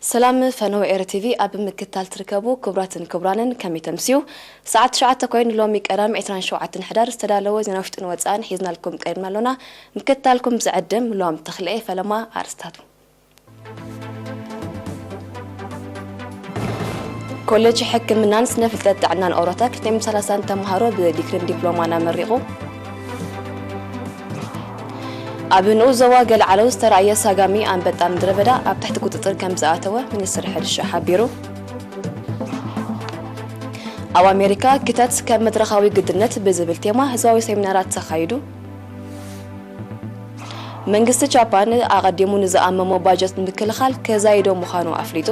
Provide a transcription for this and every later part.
ሰላም ፈነወ ኤረ ቲቪ ኣብ ምክታል ትርከቡ ክቡራትን ክቡራንን ከመይ ተምስዩ? ሰዓት ትሽዓተ ኮይኑ ሎሚ ቀዳም ዕስራን ሸውዓተን ሕዳር ዝተዳለወ ዜና ውሽጥን ወጻእን ሒዝናልኩም ቀሪብና ኣሎና። ምክታልኩም ዝዕድም ሎም ተኽለኤ ፈለማ ኣርስታቱ። ኮሌጅ ሕክምናን ስነ ፍልጠት ጥዕናን ኦሮታ ክልተ ሚእትን ሰላሳን ተምሃሮ ብዲግሪን ዲፕሎማን ኣመሪቑ። ኣብ ንኡስ ዞባ ገለዓሎ ዝተራእየ ሳጋሚ ኣንበጣ ምድረ በዳ ኣብ ትሕቲ ቁጽጽር ከም ዝኣተወ ሚኒስትሪ ሕርሻ ሓቢሩ። ኣብ ኣሜሪካ ክተት ከም መድረኻዊ ግድነት ብዝብል ቴማ ህዝባዊ ሴሚናራት ተኻይዱ። መንግስቲ ጃፓን ኣቐዲሙ ንዝኣመሞ ባጀት ንምክልኻል ከዛይዶ ምዃኑ ኣፍሊጡ።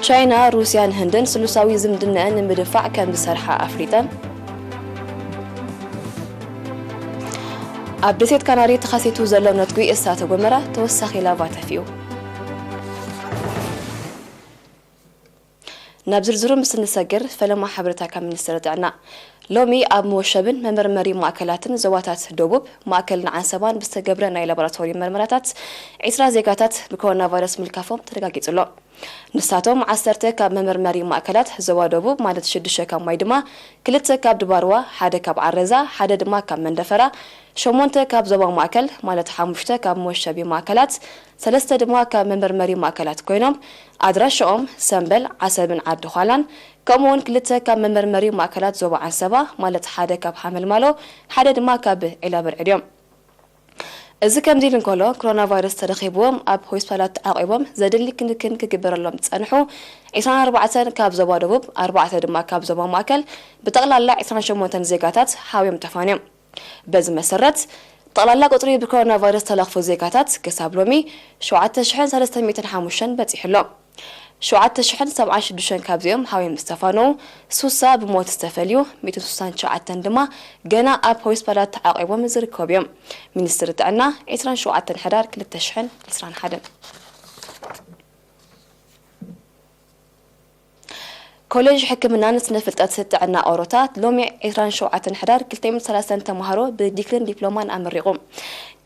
ቻይና፣ ሩስያን ህንድን ስሉሳዊ ዝምድነአን ንምድንፋዕ ከም ዝሰርሓ ኣፍሊጠን። ኣብ ደሴት ካናሪ ተኸሲቱ ዘሎ ነትጒ እሳተ ጎመራ ተወሳኺ ላቫ ተፊኡ። ናብ ዝርዝሩ ምስ እንሰግር፣ ፈለማ ሓበሬታ ካብ ሚኒስትሪ ጥዕና። ሎሚ ኣብ መወሸብን መመርመሪ ማእከላትን ዞባታት ደቡብ፣ ማእከልን ዓንሰባን ብዝተገብረ ናይ ላቦራቶሪ መርመራታት፣ ዕስራ ዜጋታት ብኮሮና ቫይረስ ምልካፎም ተረጋጊጹ ኣሎ። ንሳቶም ዓሰርተ ካብ መመርመሪ ማእከላት ዞባ ደቡብ፣ ማለት ሽዱሽተ ካብ ማይ ድማ፣ ክልተ ካብ ድባርዋ፣ ሓደ ካብ ዓረዛ፣ ሓደ ድማ ካብ መንደፈራ፣ ሸሞንተ ካብ ዞባ ማእከል፣ ማለት ሓሙሽተ ካብ መወሸቢ ማእከላት፣ ሰለስተ ድማ ካብ መመርመሪ ማእከላት ኮይኖም፣ ኣድራሻኦም ሰምበል፣ ዓሰብን ዓዲ ዃላን፣ ከምኡ'ውን ክልተ ካብ መመርመሪ ማእከላት ዞባ ዓንሰባ፣ ማለት ሓደ ካብ ሓመልማሎ፣ ሓደ ድማ ካብ ዒላብርዕድ እዮም። እዚ ከምዚ ኢሉ እንከሎ፣ ኮሮና ቫይረስ ተረኺብዎም ኣብ ሆስፒታላት ተዓቂቦም ዘድሊ ክንክን ክግበረሎም ዝጸንሑ ዕስራን ኣርባዕተን ካብ ዞባ ደቡብ፣ ኣርባዕተ ድማ ካብ ዞባ ማእከል፣ ብጠቕላላ ዕስራን ሸሞንተን ዜጋታት ሓውዮም ተፋንዮም። በዚ መሰረት፣ ጠቕላላ ቁጽሪ ብኮሮና ቫይረስ ዝተለኽፉ ዜጋታት ክሳብ ሎሚ ሸውዓተ ሽሕን ሰለስተ ሚእትን ሓሙሽተን በጺሑ ኣሎ። ሸውዓተ ሽሕን ሰብዓን ሽዱሽተን ካብዚኦም ሓውዮም ዝተፋነዉ፣ ሱሳ ብሞት ዝተፈልዩ፣ ሚእትን ሱሳን ትሽዓተን ድማ ገና ኣብ ሆስፒታላት ተዓቂቦም ዝርከቡ እዮም። ሚኒስትሪ ጥዕና፣ ዕስራን ሸውዓተን ሕዳር ክልተ ሽሕን ዕስራን ሓደን። ኮሌጅ ሕክምናን ስነ ፍልጠት ጥዕና ኦሮታ ሎሚ ዕስራን ሸውዓተን ሕዳር ክልተ ሚእትን ሰላሳን ተምሃሮ ብዲግሪን ዲፕሎማን ኣመሪቑ።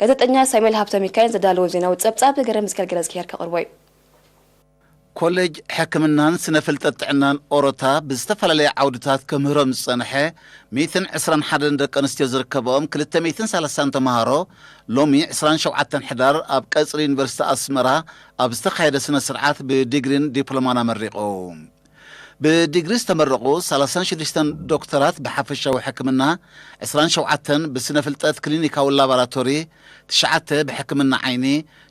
ጋዜጠኛ ሳሙኤል ሃብተ ሚካኤል ዘዳለዎ ዜናዊ ጸብጻብ ገረመስቀል ገረዝግሄር ከቕርቦ እዩ። ኮሌጅ ሕክምናን ስነ ፍልጠት ጥዕናን ኦሮታ ብዝተፈላለየ ዓውድታት ከምህሮም ዝጸንሐ ሚእትን ዕስራን ሓደን ደቂ ኣንስትዮ ዝርከብኦም ክልተ ሚእትን ሰላሳን ተምሃሮ ሎሚ ዕስራን ሸውዓተን ሕዳር ኣብ ቀጽሪ ዩኒቨርሲቲ ኣስመራ ኣብ ዝተኻየደ ስነ ስርዓት ብዲግሪን ዲፕሎማን ኣመሪቑ። ብዲግሪ ዝተመረቑ ሰላሳን ሽዱሽተን ዶክተራት ብሓፈሻዊ ሕክምና፣ ዕስራን ሸውዓተን ብስነ ፍልጠት ክሊኒካዊ ላቦራቶሪ፣ ትሽዓተ ብሕክምና ዓይኒ፣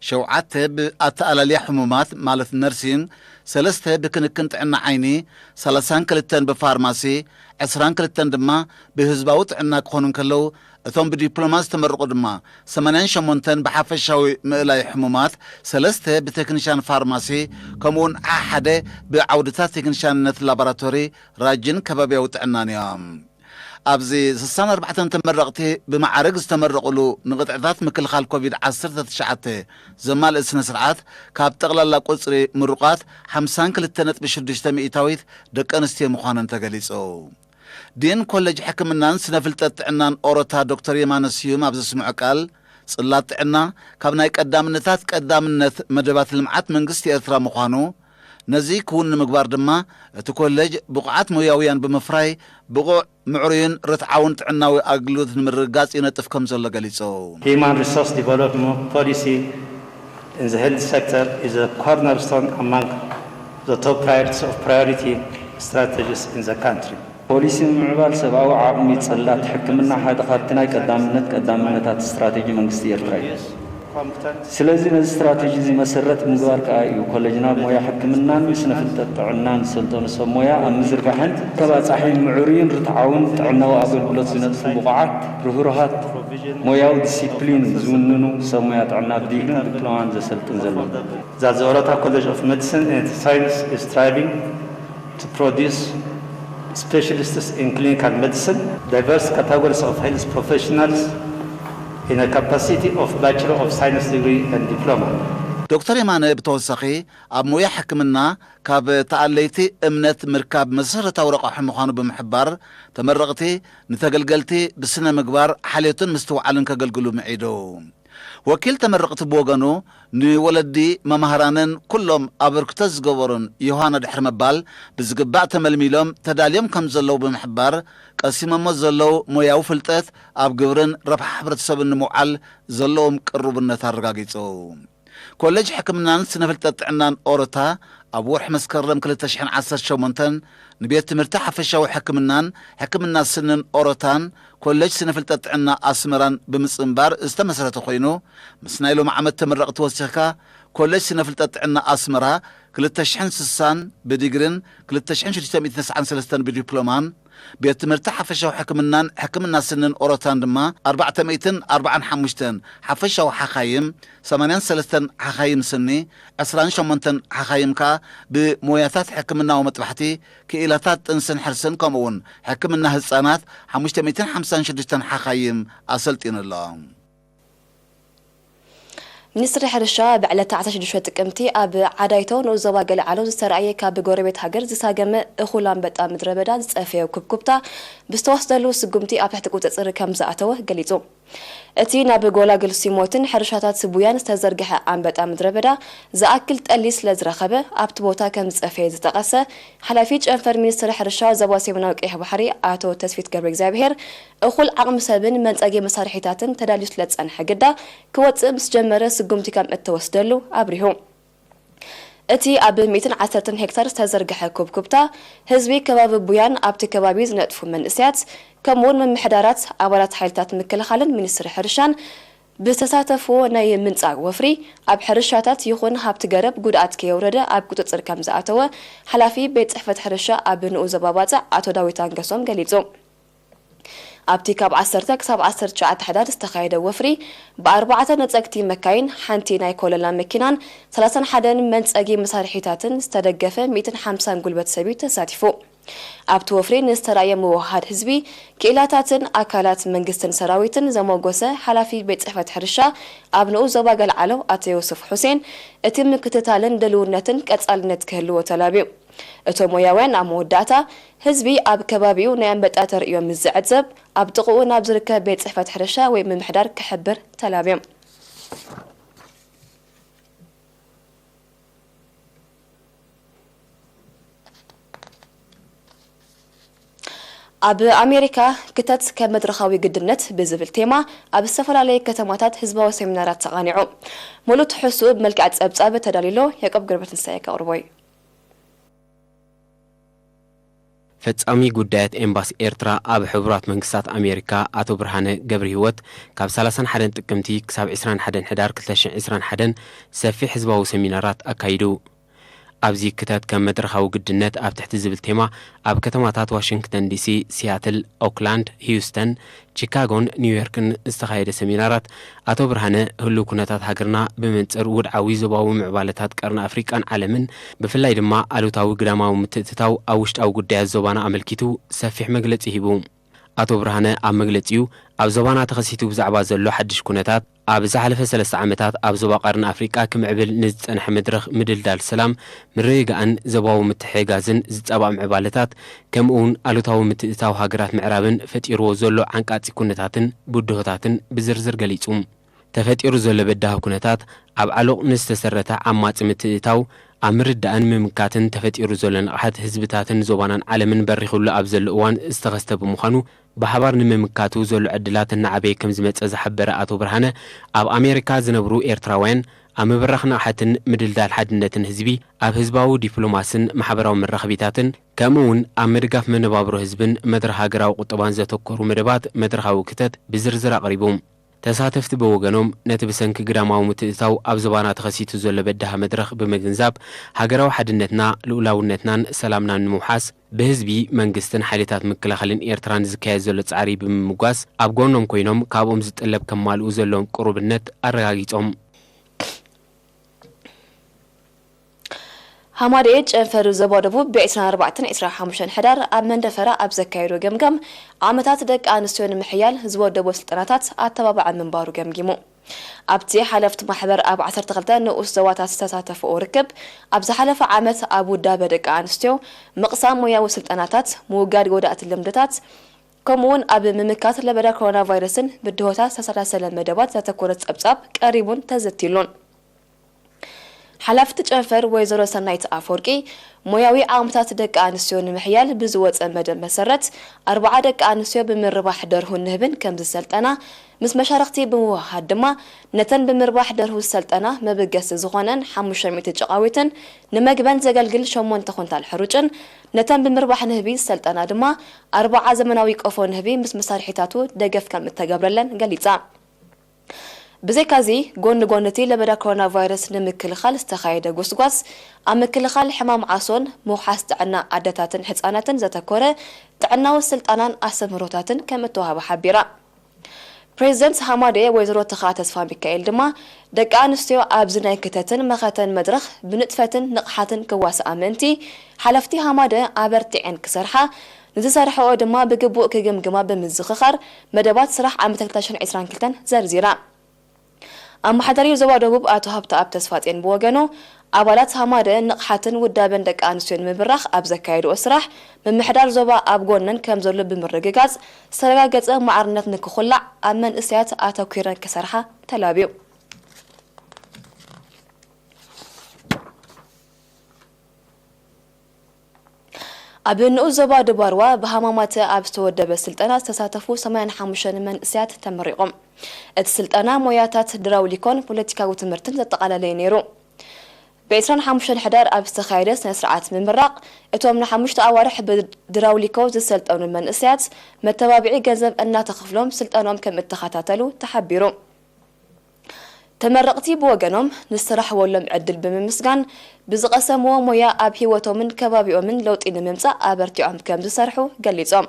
ሸውዓተ ብኣተኣላልያ ሕሙማት ማለት ነርሲንግ፣ ሰለስተ ብክንክን ጥዕና ዓይኒ፣ ሰላሳን ክልተን ብፋርማሲ፣ ዕስራን ክልተን ድማ ብህዝባዊ ጥዕና ክኾኑ እንከለዉ፣ እቶም ብዲፕሎማ ዝተመረቑ ድማ ሰማንያን ሸሞንተን ብሓፈሻዊ ምእላይ ሕሙማት፣ ሰለስተ ብቴክኒሻን ፋርማሲ፣ ከምኡውን ሓደ ብዓውድታት ቴክኒሻንነት ላቦራቶሪ ራጅን ከባብያዊ ጥዕናን እዮም። ኣብዚ ስሳን ኣርባዕተን ተመረቕቲ ብማዕርግ ዝተመረቑሉ ንቕጥዕታት ምክልኻል ኮቪድ ዓሰርተ ትሽዓተ ዘማልእ ስነ ስርዓት፣ ካብ ጠቕላላ ቁጽሪ ምሩቓት ሓምሳን ክልተ ነጥቢ ሽዱሽተ ሚእታዊት ደቂ ኣንስትዮ ምዃነን ተገሊጹ። ዲን ኮሌጅ ሕክምናን ስነ ፍልጠት ጥዕናን ኦሮታ ዶክተር የማነ ስዩም ኣብ ዘስምዖ ቃል፣ ጽላት ጥዕና ካብ ናይ ቀዳምነታት ቀዳምነት መደባት ልምዓት መንግስቲ ኤርትራ ምዃኑ፣ ነዚ ክውን ንምግባር ድማ እቲ ኮሌጅ ብቑዓት ሞያውያን ብምፍራይ ብቑዕ፣ ምዕሩይን ርትዓውን ጥዕናዊ ኣገልግሎት ንምርግጋጽ ይነጥፍ ከም ዘሎ ገሊጹ። Human resource development policy in the health sector is a cornerstone among the top priorities of priority strategies in the country. ፖሊሲ ምምዕባል ሰብኣዊ ዓቕሚ ጽላት ሕክምና ሓደ ካብቲ ናይ ቀዳምነት ቀዳምነታት ስትራቴጂ መንግስቲ ኤርትራ እዩ። ስለዚ ነዚ ስትራቴጂ እዚ መሰረት ምግባር ከኣ እዩ ኮሌጅና ሞያ ሕክምናን ስነ ፍልጠት ጥዕናን ዝሰልጠኑ ሰብ ሞያ ኣብ ምዝርጋሕን ተባጻሒ ምዕሩይን ርትዓውን ጥዕናዊ ኣገልግሎት ዝነጥፉ ብቑዓት፣ ርህሩሃት፣ ሞያዊ ዲሲፕሊን ዝውንኑ ሰብ ሞያ ጥዕና ብዲግሪን ዲፕሎማን ዘሰልጥን ዘሎ። That the Orota College of Medicine and Science is striving to produce specialists in clinical medicine, diverse categories of health professionals in a capacity of Bachelor of Science degree and diploma. ዶክተር የማነ ብተወሳኺ ኣብ ሞያ ሕክምና ካብ ተኣለይቲ እምነት ምርካብ መሰረታዊ ረቋሒ ምዃኑ ብምሕባር፣ ተመረቕቲ ንተገልገልቲ ብስነ ምግባር፣ ሓልዮትን ምስትውዓልን ከገልግሉ ምዒዱ። ወኪል ተመረቕቲ ብወገኑ፣ ንወለዲ፣ መማህራንን ኩሎም ኣበርክቶ ዝገበሩን ዮሃና ድሕሪ ምባል፣ ብዝግባእ ተመልሚሎም ተዳልዮም ከም ዘለዉ ብምሕባር፣ ቀሲሞሞ ዘለዉ ሞያዊ ፍልጠት ኣብ ግብርን ረብሓ ሕብረተሰብን ንምውዓል ዘለዎም ቅሩብነት ኣረጋጊጹ። ኮሌጅ ሕክምናን ስነ ፍልጠት ጥዕናን ኦሮታ ኣብ ወርሒ መስከረም ክልተ ሽሕን ዓሰርተ ሸሞንተን ንቤት ትምህርቲ ሓፈሻዊ ሕክምናን ሕክምና ስንን ኦሮታን ኮሌጅ ስነ ፍልጠት ጥዕና ኣስመራን ብምጽንባር ዝተመስረተ ኮይኑ፣ ምስ ናይ ሎም ዓመት ተመረቕቲ ወሲኽካ ኮሌጅ ስነ ፍልጠት ጥዕና ኣስመራ ክልተ ሽሕን ስሳን ብዲግሪን ክልተ ሽሕን ሽዱሽተ ሚእትን ተስዓን ሰለስተን ብዲፕሎማን፣ ቤት ትምህርቲ ሓፈሻዊ ሕክምናን ሕክምና ስንን ኦሮታን ድማ ኣርባዕተ ሚእትን ኣርባዓን ሓሙሽተን ሓፈሻዊ ሓኻይም፣ ሰማንያን ሰለስተን ሓኻይም ስኒ፣ ዕስራን ሸሞንተን ሓኻይም ከኣ ብሞያታት ሕክምናዊ መጥባሕቲ፣ ክኢላታት ጥንስን ሕርስን ከምኡውን ሕክምና ህጻናት ሓሙሽተ ሚእትን ሓምሳን ሽዱሽተን ሓኻይም ኣሰልጢኑ ኣሎ። ሚኒስትሪ ሕርሻ ብዕለት ዓሰርተ ሽዱሽተ ጥቅምቲ ኣብ ዓዳይቶ ንኡስ ዞባ ገለዓሎ ዝተራእየ ካብ ጎረቤት ሃገር ዝሳገመ እኹል ኣንበጣ ምድረ በዳ ዝጸፈዮ ኩብኩብታ ብዝተወስደሉ ስጉምቲ ኣብ ትሕቲ ቁጽጽር ከም ዝኣተወ ገሊጹ። እቲ ናብ ጎላጉል ሲሞትን ሕርሻታት ቡያን ዝተዘርግሐ ኣንበጣ ምድረ በዳ ዝኣክል ጠሊ ስለ ዝረኸበ ኣብቲ ቦታ ከም ዝጸፈየ ዝጠቐሰ ሓላፊ ጨንፈር ሚኒስትሪ ሕርሻ ዞባ ሰሜናዊ ቀይሕ ባሕሪ ኣቶ ተስፊት ገብረ እግዚኣብሔር፣ እኹል ዓቕሚ ሰብን መንጸጊ መሳርሒታትን ተዳልዩ ስለ ዝጸንሐ ግዳ ክወጽእ ምስ ጀመረ ስጉምቲ ከም እተወስደሉ ኣብሪሁ። እቲ ኣብ ሚእትን ዓሰርተን ሄክታር ዝተዘርግሐ ኩብኩብታ ህዝቢ ከባቢ ቡያን ኣብቲ ከባቢ ዝነጥፉ መንእሰያት ከምኡውን ምምሕዳራት ኣባላት ሓይልታት ምክልኻልን ሚኒስትሪ ሕርሻን ብዝተሳተፍዎ ናይ ምንጻግ ወፍሪ ኣብ ሕርሻታት ይኹን ሃብቲ ገረብ ጉድኣት ከየውረደ ኣብ ቁጽጽር ከም ዝኣተወ ሓላፊ ቤት ጽሕፈት ሕርሻ ኣብ ንኡስ ዞባ ባጽዕ ኣቶ ዳዊት ኣንገሶም ገሊጹ። ኣብቲ ካብ ዓሰርተ ክሳብ ዓሰርተ ትሽዓተ ሕዳር ዝተኻየደ ወፍሪ ብኣርባዕተ ነጸግቲ መካይን፣ ሓንቲ ናይ ኮለላ መኪናን ሰላሳን ሓደን መንጸጊ መሳርሒታትን ዝተደገፈ ሚእትን ሓምሳን ጉልበት ሰብ እዩ ተሳቲፉ። ኣብቲ ወፍሪ ንዝተራእየ ምውህሃድ ህዝቢ፣ ክኢላታትን ኣካላት መንግስትን ሰራዊትን ዘሞገሰ ሓላፊ ቤት ጽሕፈት ሕርሻ ኣብ ንኡስ ዞባ ገልዓሎ ኣቶ ዮሱፍ ሑሴን፣ እቲ ምክትታልን ድልውነትን ቀጻልነት ክህልዎ ተላብዩ። እቶም ሞያውያን ኣብ መወዳእታ፣ ህዝቢ ኣብ ከባቢኡ ናይ ኣንበጣ ተርእዮ ምስ ዝዕዘብ፣ ኣብ ጥቕኡ ናብ ዝርከብ ቤት ጽሕፈት ሕርሻ ወይ ምምሕዳር ክሕብር ተላብዮም። ኣብ ኣሜሪካ ክተት ከም መድረኻዊ ግድነት ብዝብል ቴማ ኣብ ዝተፈላለዩ ከተማታት ህዝባዊ ሴሚናራት ተቓኒዑ። ሙሉእ ትሕዝትኡ ብመልክዕ ጸብጻብ ተዳልዩ ኣሎ። ያዕቆብ ገብረትንሳኤ ከቕርቦ እዩ። ፈጻሚ ጉዳያት ኤምባሲ ኤርትራ ኣብ ሕቡራት መንግስታት ኣሜሪካ ኣቶ ብርሃነ ገብረሂወት፣ ካብ ሰላሳን ሓደን ጥቅምቲ ክሳብ ዕስራን ሓደን ሕዳር ክልተ ሽሕን ዕስራን ሓደን ሰፊሕ ህዝባዊ ሰሚናራት ኣካይዱ። ኣብዚ ክተት ከም መድረኻዊ ግድነት ኣብ ትሕቲ ዝብል ቴማ ኣብ ከተማታት ዋሽንግተን ዲሲ፣ ሲያትል፣ ኦክላንድ፣ ሂዩስተን፣ ቺካጎን ኒውዮርክን ዝተኻየደ ሰሚናራት፣ ኣቶ ብርሃነ፣ ህሉው ኩነታት ሃገርና ብመንጽር ውድዓዊ ዞባዊ ምዕባለታት ቀርኒ ኣፍሪቃን ዓለምን፣ ብፍላይ ድማ ኣሉታዊ ግዳማዊ ምትእትታው ኣብ ውሽጣዊ ጉዳያት ዞባና ኣመልኪቱ ሰፊሕ መግለጺ ሂቡ። ኣቶ ብርሃነ ኣብ መግለጺኡ፣ ኣብ ዞባና ተኸሲቱ ብዛዕባ ዘሎ ሓድሽ ኩነታት፣ ኣብ ዝሓለፈ ሰለስተ ዓመታት ኣብ ዞባ ቀርኒ ኣፍሪቃ ክምዕብል ንዝጸንሐ መድረኽ ምድልዳል ሰላም፣ ምርግጋእን ዞባዊ ምትሕግጋዝን ዝጸባእ ምዕባለታት፣ ከምኡውን ኣሉታዊ ምትእትታው ሃገራት ምዕራብን ፈጢርዎ ዘሎ ዓንቃጺ ኩነታትን ብድሆታትን ብዝርዝር ገሊጹ። ተፈጢሩ ዘሎ በዳሂ ኩነታት፣ ኣብ ዓሎቕ ንዝተሰረተ ዓማጺ ምትእትታው ኣብ ምርዳእን ምምካትን ተፈጢሩ ዘሎ ንቕሓት ህዝብታትን ዞባናን ዓለምን በሪኹሉ ኣብ ዘሎ እዋን ዝተኸስተ ብምዃኑ፣ ብሓባር ንምምካቱ ዘሎ ዕድላት እናዓበየ ከም ዝመጸ ዝሓበረ ኣቶ ብርሃነ፣ ኣብ ኣሜሪካ ዝነብሩ ኤርትራውያን ኣብ ምብራኽ ንቕሓትን ምድልዳል ሓድነትን ህዝቢ፣ ኣብ ህዝባዊ ዲፕሎማስን ማሕበራዊ መራኸቢታትን፣ ከምኡ እውን ኣብ ምድጋፍ መነባብሮ ህዝብን መድረኽ ሃገራዊ ቁጠባን ዘተኮሩ መደባት መድረኻዊ ክተት ብዝርዝር ኣቕሪቡ። ተሳተፍቲ ብወገኖም፣ ነቲ ብሰንኪ ግዳማዊ ምትእትታው ኣብ ዞባና ተኸሲቱ ዘሎ በዳሂ መድረኽ ብምግንዛብ፣ ሃገራዊ ሓድነትና፣ ልኡላውነትናን ሰላምናን ንምውሓስ፣ ብህዝቢ፣ መንግስትን ሓይልታት ምክልኻልን ኤርትራን ዝካየድ ዘሎ ጻዕሪ ብምምጓስ፣ ኣብ ጎኖም ኮይኖም ካብኦም ዝጥለብ ከማልኡ ዘለዎም ቅሩብነት ኣረጋጊጾም። ሃማደኤ ጨንፈር ዞባ ደቡብ ብዕስራን ኣርባዕተን ዕስራን ሓሙሽተን ሕዳር ኣብ መንደፈራ ኣብ ዘካየዶ ገምጋም፣ ዓመታት ደቂ ኣንስትዮ ንምሕያል ዝወደቦ ስልጠናታት ኣተባባዒ ምንባሩ ገምጊሙ። ኣብቲ ሓለፍቲ ማሕበር ኣብ ዓሰርተ ክልተ ንኡስ ዞባታት ዝተሳተፍኦ ርክብ፣ ኣብ ዝሓለፈ ዓመት ኣብ ውዳበ ደቂ ኣንስትዮ፣ ምቕሳም ሞያዊ ስልጠናታት፣ ምውጋድ ጎዳእቲ ልምድታት፣ ከምኡውን ኣብ ምምካት ለበዳ ኮሮና ቫይረስን ብድሆታት ዝተሰላሰለ መደባት ዘተኮረ ጸብጻብ ቀሪቡን ተዘትይሉን። ሓላፍቲ ጨንፈር ወይዘሮ ሰናይት ኣፈወርቂ፣ ሞያዊ ዓቕምታት ደቂ ኣንስትዮ ንምሕያል ብዝወፀ መደብ መሰረት፣ ኣርባዓ ደቂ ኣንስትዮ ብምርባሕ ደርሁን ንህብን ከም ዝሰልጠና ምስ መሻርኽቲ ብምውህሃድ ድማ፣ ነተን ብምርባሕ ደርሁ ዝሰልጠና መበገሲ ዝኾነን ሓሙሽተ ሚእቲ ጨቓዊትን ንመግበን ዘገልግል ሸሞንተ ኩንታል ሕሩጭን፣ ነተን ብምርባሕ ንህቢ ዝሰልጠና ድማ ኣርባዓ ዘመናዊ ቆፎ ንህቢ ምስ መሳርሒታቱ ደገፍ ከም እተገብረለን ገሊጻ። ብዘይካዚ፣ ጎኒ ጎኒ እቲ ለበዳ ኮሮና ቫይረስ ንምክልኻል ዝተኻየደ ጎስጓስ፣ ኣብ ምክልኻል ሕማም ዓሶን ምውሓስ ጥዕና ኣደታትን ህጻናትን ዘተኮረ ጥዕናዊ ስልጠናን ኣስተምህሮታትን ከም እተዋህበ ሓቢራ። ፕሬዚደንት ሃማደ ወይዘሮ ተኻ ተስፋ ሚካኤል ድማ፣ ደቂ ኣንስትዮ ኣብዚ ናይ ክተትን መኸተን መድረኽ ብንጥፈትን ንቕሓትን ክዋስኣ ምእንቲ፣ ሓለፍቲ ሃማደ ኣበርቲዐን ክሰርሓ፣ ንዝሰርሐኦ ድማ ብግቡእ ክግምግማ ብምዝኽኻር፣ መደባት ስራሕ ዓመት ክልተ ሽሕን ዕስራን ክልተን ዘርዚራ። ኣመሓዳሪ ዞባ ደቡብ ኣቶ ሃብተኣብ ተስፋጼን ብወገኑ፣ ኣባላት ሃማደ ንቕሓትን ውዳበን ደቂ ኣንስትዮ ንምብራኽ ኣብ ዘካየድኦ ስራሕ፣ ምምሕዳር ዞባ ኣብ ጎነን ከም ዘሎ ብምርግጋጽ፣ ዝተረጋገጸ ማዕርነት ንክኹላዕ ኣብ መንእሰያት ኣተኲረን ክሰርሓ ተላብዩ። ኣብ ንኡስ ዞባ ድባርዋ ብሃማማተ ኣብ ዝተወደበ ስልጠና ዝተሳተፉ ሰማንያን ሓሙሽተን መንእሰያት ተመሪቖም። እቲ ስልጠና ሞያታት ድራውሊኮን ፖለቲካዊ ትምህርትን ዘጠቓለለ እዩ ነይሩ። ብ ዕስራን ሓሙሽተን ሕዳር ኣብ ዝተኻየደ ስነ ስርዓት ምምራቕ፣ እቶም ንሓሙሽተ ኣዋርሕ ብድራውሊኮ ዝሰልጠኑ መንእሰያት መተባብዒ ገንዘብ እናተኸፍሎም ስልጠኖም ከም እተኸታተሉ ተሓቢሩ። ተመረቕቲ ብወገኖም ንዝተራሕወሎም ዕድል ብምምስጋን፣ ብዝቐሰምዎ ሞያ ኣብ ህይወቶምን ከባቢኦምን ለውጢ ንምምጻእ ኣበርቲዖም ከም ዝሰርሑ ገሊጾም።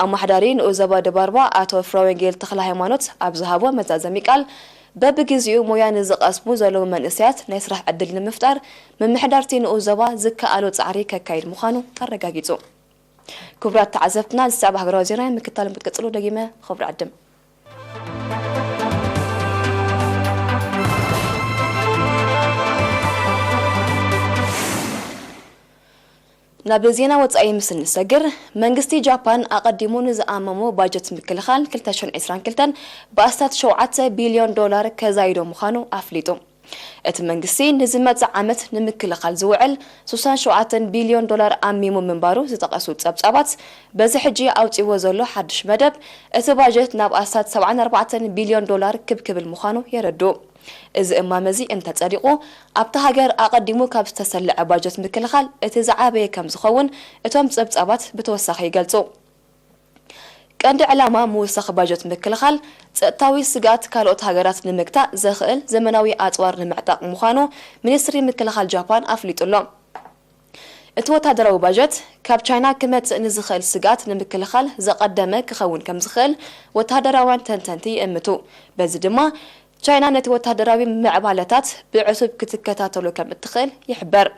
ኣመሓዳሪ ንኡስ ዞባ ደባርባ ኣቶ ፍረወንጌል ተኽለ ሃይማኖት ኣብ ዝሃቦ መዛዘሚ ቃል፣ በብግዜኡ ሞያ ንዝቐስሙ ዘለዉ መንእሰያት ናይ ስራሕ ዕድል ንምፍጣር ምምሕዳርቲ ንኡስ ዞባ ዝከኣሎ ጻዕሪ ከካይድ ምዃኑ ኣረጋጊጹ። ክቡራት ተዓዘብትና፣ ዝሰዕብ ሃገራዊ ዜና ምክታል ክትቅጽሉ ደጊመ ክብሪ ዕድም። ናብ ዜና ወጻኢ ምስ እንሰግር፣ መንግስቲ ጃፓን ኣቐዲሙ ንዝኣመሞ ባጀት ምክልኻል ክልተ ሽሕን ዕስራን ክልተን ብኣስታት ሸውዓተ ቢልዮን ዶላር ከዛይዶ ምዃኑ ኣፍሊጡ። እቲ መንግስቲ ንዝመጽእ ዓመት ንምክልኻል ዝውዕል ስሳን ሸውዓተን ቢልዮን ዶላር ኣሚሙ ምንባሩ ዝጠቐሱ ጸብጻባት፣ በዚ ሕጂ ኣውጺዎ ዘሎ ሓድሽ መደብ፣ እቲ ባጀት ናብ ኣስታት ሰብዓን ኣርባዕተን ቢልዮን ዶላር ክብ ክብል ምዃኑ የረድኡ። እዚ እማመ እዚ እንተጸዲቑ፣ ኣብታ ሃገር ኣቐዲሙ ካብ ዝተሰልዐ ባጀት ምክልኻል እቲ ዝዓበየ ከም ዝኸውን እቶም ጸብጻባት ብተወሳኺ ይገልጹ። ቀንዲ ዕላማ ምውሳኽ ባጀት ምክልኻል፣ ጸጥታዊ ስግኣት ካልኦት ሃገራት ንምግታእ ዘኽእል ዘመናዊ ኣጽዋር ንምዕጣቕ ምዃኑ ሚኒስትሪ ምክልኻል ጃፓን ኣፍሊጡ ኣሎ። እቲ ወታደራዊ ባጀት፣ ካብ ቻይና ክመጽእ ንዝኽእል ስግኣት ንምክልኻል ዘቐደመ ክኸውን ከም ዝኽእል ወታደራውያን ተንተንቲ ይእምቱ። በዚ ድማ፣ ቻይና ነቲ ወታደራዊ ምዕባለታት ብዕቱብ ክትከታተሎ ከም እትኽእል ይሕበር።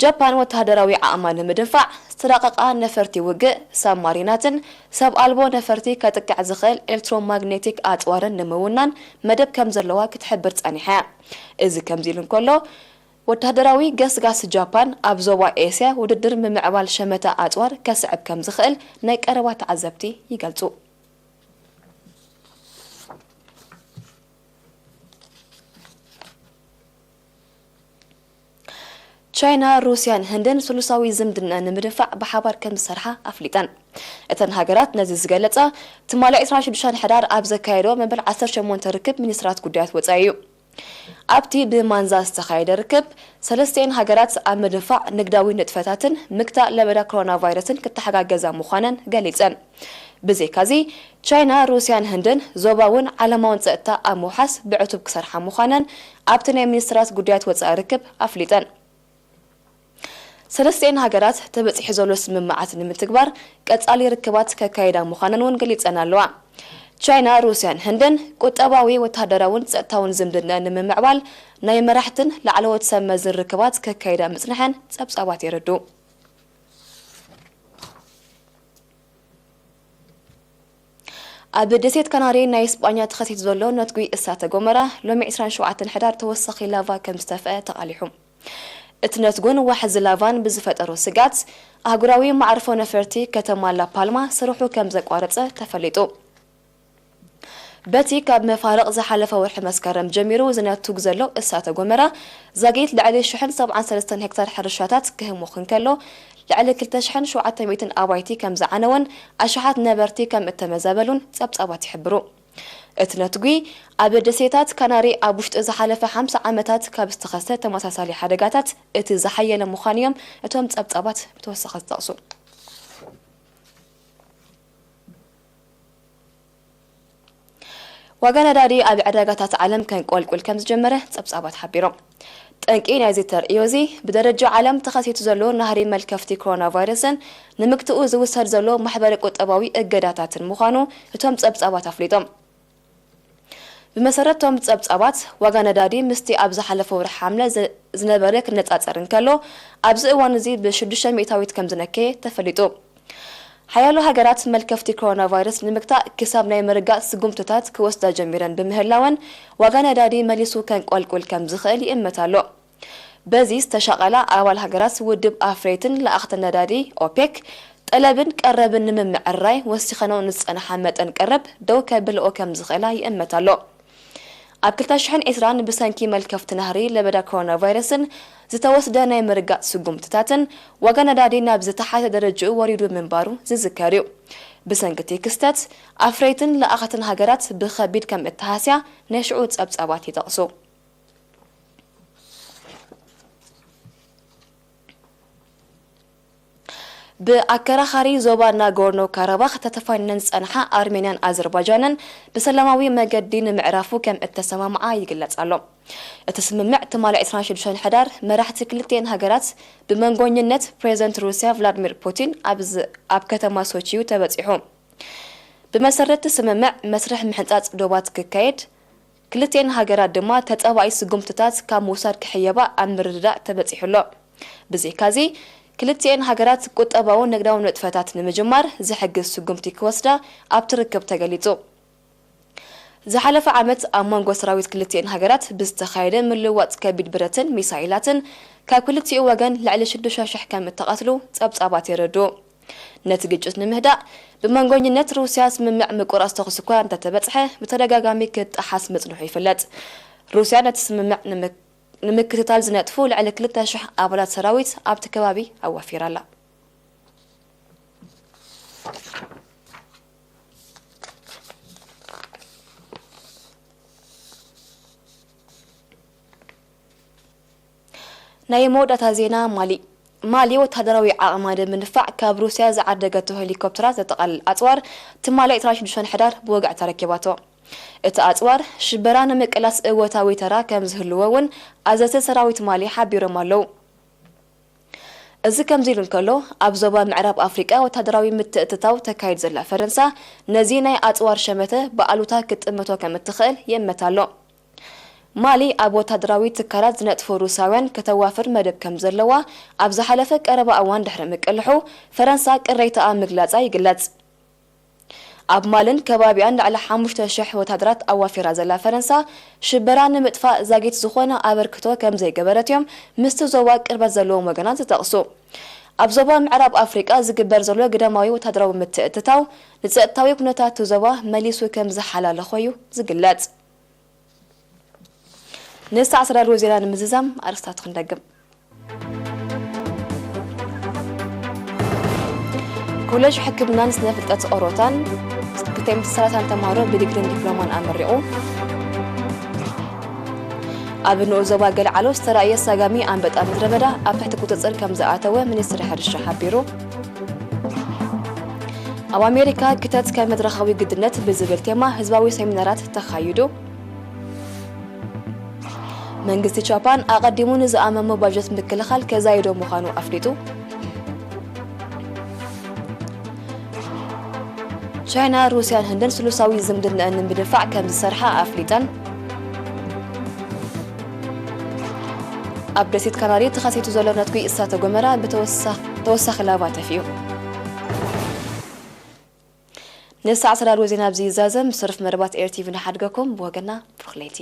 ጃፓን ወተሃደራዊ ዓቕማ ንምድንፋዕ ዝተራቐቓ ነፈርቲ ውግእ፣ ሳብማሪናትን ሰብ ኣልቦ ነፈርቲ ከጥቅዕ ዝኽእል ኤሌክትሮማግኔቲክ ኣጽዋርን ንምውናን መደብ ከም ዘለዋ ክትሕብር ጸኒሓ እያ። እዚ ከምዚ ኢሉ እንከሎ፣ ወተሃደራዊ ገስጋስ ጃፓን ኣብ ዞባ ኤስያ ውድድር ምምዕባል ሸመታ ኣጽዋር ከስዕብ ከም ዝኽእል ናይ ቀረባ ተዓዘብቲ ይገልጹ። ቻይና፣ ሩስያን ህንድን ስሉሳዊ ዝምድና ንምድንፋዕ ብሓባር ከም ዝሰርሓ ኣፍሊጠን። እተን ሃገራት ነዚ ዝገለጻ፣ ትማሊ ዕስራን ሽዱሽተን ሕዳር ኣብ ዘካየዶ መበል ዓሰርተ ሸሞንተ ርክብ ሚኒስትራት ጉዳያት ወጻኢ እዩ። ኣብቲ ብማንዛ ዝተኻየደ ርክብ፣ ሰለስቲኤን ሃገራት ኣብ ምድንፋዕ ንግዳዊ ንጥፈታትን ምክታእ ለበዳ ኮሮና ቫይረስን ክተሓጋገዛ ምዃነን ገሊጸን። ብዘይካዚ፣ ቻይና፣ ሩስያን ህንድን ዞባውን ዓለማውን ጸጥታ ኣብ ምውሓስ ብዕቱብ ክሰርሓ ምዃነን ኣብቲ ናይ ሚኒስትራት ጉዳያት ወጻኢ ርክብ ኣፍሊጠን። ሰለስቲኤን ሃገራት ተበጺሑ ዘሎ ስምምዓት ንምትግባር ቀጻሊ ርክባት ከካይዳ ምዃነን እውን ገሊጸን ኣለዋ። ቻይና፣ ሩስያን ህንድን ቁጠባዊ፣ ወተሃደራውን ጸጥታውን ዝምድና ንምምዕባል ናይ መራሕትን ላዕለዎት ሰብ መዝን ርክባት ከካይዳ ምጽንሐን ጸብጻባት የረድኡ። ኣብ ደሴት ካናሪ ናይ ስጳኛ ተኸሲቱ ዘሎ ነትጒ እሳተ ጎመራ ሎሚ ዕስራን ሸውዓተን ሕዳር ተወሳኺ ላቫ ከም ዝተፍአ ተቓሊሑ። እቲ ነትጉን ዋሕዚ ላቫን ብዝፈጠሮ ስግኣት፣ ኣህጉራዊ መዓርፎ ነፈርቲ ከተማ ላፓልማ ስርሑ ከም ዘቋረጸ ተፈሊጡ። በቲ ካብ መፋርቕ ዝሓለፈ ወርሒ መስከረም ጀሚሩ ዝነቱግ ዘሎ እሳተ ጎመራ፣ ዛጊት ልዕሊ ሽሕን ሰብዓን ሰለስተን ሄክታር ሕርሻታት ክህሙኽ እንከሎ፣ ልዕሊ ክልተ ሽሕን ሸውዓተ ሚእትን ኣባይቲ ከም ዝዓነወን ኣሽሓት ነበርቲ ከም እተመዛበሉን ጸብጻባት ይሕብሩ። እቲ ነትጒ፣ ኣብ ደሴታት ካናሪ ኣብ ውሽጢ ዝሓለፈ ሓምሳ ዓመታት ካብ ዝተኸስተ ተመሳሳሊ ሓደጋታት እቲ ዝሓየለ ምዃኑ እዮም እቶም ጸብጻባት ብተወሳኺ ዝጠቕሱ። ዋጋ ነዳዲ ኣብ ዕዳጋታት ዓለም ከንቆልቁል ከም ዝጀመረ ጸብጻባት ሓቢሮም። ጠንቂ ናይዚ ተርእዮ እዚ፣ ብደረጃ ዓለም ተኸሲቱ ዘሎ ናህሪ መልከፍቲ ኮሮና ቫይረስን ንምግትኡ ዝውሰድ ዘሎ ማሕበረ ቁጠባዊ እገዳታትን ምዃኑ እቶም ጸብጻባት ኣፍሊጦም። ብመሰረት እቶም ጸብጻባት፣ ዋጋ ነዳዲ ምስቲ ኣብ ዝሓለፈ ወርሒ ሓምለ ዝ-፣ ዝነበረ ክነጻጸር እንከሎ፣ ኣብዚ እዋን እዚ ብሽዱሽተ ሚእታዊት ከም ዝነከየ ተፈሊጡ። ሓያሎ ሃገራት መልከፍቲ ኮሮና ቫይረስ ንምግታእ ክሳብ ናይ ምርጋእ ስጉምትታት ክወስዳ ጀሚረን ብምህላወን፣ ዋጋ ነዳዲ መሊሱ ከንቆልቁል ከም ዝኽእል ይእመት ኣሎ። በዚ ዝተሻቐላ ኣባል ሃገራት ውድብ ኣፍረይትን ለኣኽትን ነዳዲ ኦፔክ፣ ጠለብን ቀረብን ንምምዕርራይ ወሲኸንኦ ንዝጸንሓ መጠን ቀረብ ደው ከብልኦ ከም ዝኽእላ ይእመት ኣሎ። ኣብ ክልተ ሽሕን ዕስራን ብሰንኪ መልከፍቲ ናህሪ ለበዳ ኮሮና ቫይረስን ዝተወስደ ናይ ምርጋእ ስጉምትታትን ዋጋ ነዳዲ ናብ ዝተሓተ ደረጃኡ ወሪዱ ምንባሩ ዝዝከር እዩ። ብሰንኪ እቲ ክስተት፣ ኣፍረይትን ለኣኸትን ሃገራት ብኸቢድ ከም እተሃስያ ናይ ሽዑ ጸብጻባት ይጠቕሱ። ብኣከራኻሪ ዞባ ናጎርኖ ካራባኽ ተተፋኒነን ዝጸንሓ ኣርሜንያን ኣዘርባጃንን ብሰላማዊ መገዲ ንምዕራፉ ከም እተሰማምዓ ይግለጽ ኣሎ። እቲ ስምምዕ ትማሊ ዕስራን ሽዱሽተን ሕዳር መራሕቲ ክልቲኤን ሃገራት ብመንጎኝነት ፕሬዝደንት ሩስያ ቭላድሚር ፑቲን ኣብ ዝ-፣ ኣብ ከተማ ሶቺ እዩ ተበጺሑ። ብመሰረት እቲ ስምምዕ መስርሕ ምሕንጻጽ ዶባት ክካየድ፣ ክልቲኤን ሃገራት ድማ ተጻባኢ ስጉምትታት ካብ ምውሳድ ክሕየባ ኣብ ምርድዳእ ተበጺሑ ኣሎ። ብዘይካዚ፣ ክልቲኤን ሃገራት ቁጠባውን ንግዳውን ንጥፈታት ንምጅማር ዝሕግዝ ስጉምቲ ክወስዳ ኣብቲ ርክብ ተገሊጹ። ዝሓለፈ ዓመት ኣብ መንጎ ሰራዊት ክልቲኤን ሃገራት ብዝተኻየደ ምልውዋጥ ከቢድ ብረትን ሚሳይላትን ካብ ክልቲኡ ወገን ልዕሊ ሽዱሽተ ሽሕ ከም እተቐትሉ ጸብጻባት የረድኡ። ነቲ ግጭት ንምህዳእ ብመንጎኝነት ሩስያ ስምምዕ ምቁራጽ ተኹሲ እኳ እንተተበጽሐ፣ ብተደጋጋሚ ክጠሓስ ምጽንሑ ይፍለጥ። ሩስያ ነቲ ስምምዕ ንምክ-፣ ንምክትታል ዝነጥፉ ልዕሊ ክልተ ሽሕ ኣባላት ሰራዊት ኣብቲ ከባቢ ኣዋፊራ ኣላ። ናይ መወዳእታ ዜና ማሊ። ማሊ ወተሃደራዊ ዓቕማ ንምድንፋዕ ካብ ሩስያ ዝዓደገቶ ሄሊኮፕተራት ዘጠቓልል ኣጽዋር ትማሊ ዕስራን ሽዱሽተን ሕዳር ብወግዒ ተረኪባቶ። እቲ ኣጽዋር ሽበራ ንምቅላስ እወታዊ ተራ ከም ዝህልዎ እውን ኣዘዝቲ ሰራዊት ማሊ ሓቢሮም ኣለዉ። እዚ ከምዚ ኢሉ እንከሎ፣ ኣብ ዞባ ምዕራብ ኣፍሪቃ ወተሃደራዊ ምትእትታው ተካይድ ዘላ ፈረንሳ፣ ነዚ ናይ ኣጽዋር ሸመተ ብኣሉታ ክትጥምቶ ከም እትኽእል ይእመት ኣሎ። ማሊ ኣብ ወተሃደራዊ ትካላት ዝነጥፉ ሩስያውያን ከተዋፍር መደብ ከም ዘለዋ ኣብ ዝሓለፈ ቀረባ እዋን ድሕሪ ምቅልሑ፣ ፈረንሳ ቅሬታኣ ምግላጻ ይግለጽ። ኣብ ማልን ከባቢኣን ልዕሊ ሓሙሽተ ሽሕ ወተሃደራት ኣዋፊራ ዘላ ፈረንሳ፣ ሽበራ ንምጥፋእ ዛጊት ዝኾነ ኣበርክቶ ከም ዘይገበረት እዮም ምስቲ ዞባ ቅርበት ዘለዎም ወገናት ዝጠቕሱ። ኣብ ዞባ ምዕራብ ኣፍሪቃ ዝግበር ዘሎ ግዳማዊ ወተሃደራዊ ምትእትታው፣ ንጸጥታዊ ኩነታት እቲ ዞባ መሊሱ ከም ዝሓላለኾ እዩ ዝግለጽ። ንሰዓት ዝዳለወ ዜና ንምዝዛም ኣርእስታት ክንደግም። ኮሌጅ ሕክምናን ስነ ፍልጠት ኦሮታን ክልተ ሚእቲ ሰላሳን ተምሃሮ ብዲግሪን ዲፕሎማን ኣመሪቑ። ኣብ ንኡስ ዞባ ገልዓሎ ዝተራእየ ሳጋሚ ኣንበጣ ምድረ በዳ ኣብ ትሕቲ ቁጽጽር ከም ዝኣተወ ሚኒስትሪ ሕርሻ ሓቢሩ። ኣብ ኣሜሪካ ክተት ከም መድረኻዊ ግድነት ብዝብል ቴማ ህዝባዊ ሴሚናራት ተኻይዱ። መንግስቲ ጃፓን ኣቐዲሙ ንዝኣመሞ ባጀት ምክልኻል ከዛይዶ ምዃኑ ኣፍሊጡ። ቻይና፣ ሩስያን ህንድን ስሉሳዊ ዝምድናኣን ንምድንፋዕ ከም ዝሰርሓ ኣፍሊጠን። ኣብ ደሴት ካናሪ ተኸሲቱ ዘሎ ነትጒ እሳተ ጎመራ ብተወሳ-፣ ተወሳኺ ላቫ ተፊኡ። ንሰዓት ዝዳለወ ዜና ኣብዚ ይዛዘም። ምስ ተረፍ መደባት ኤር ቲቪ ንሓድገኩም። ብወገና ብሩኽ ለይቲ።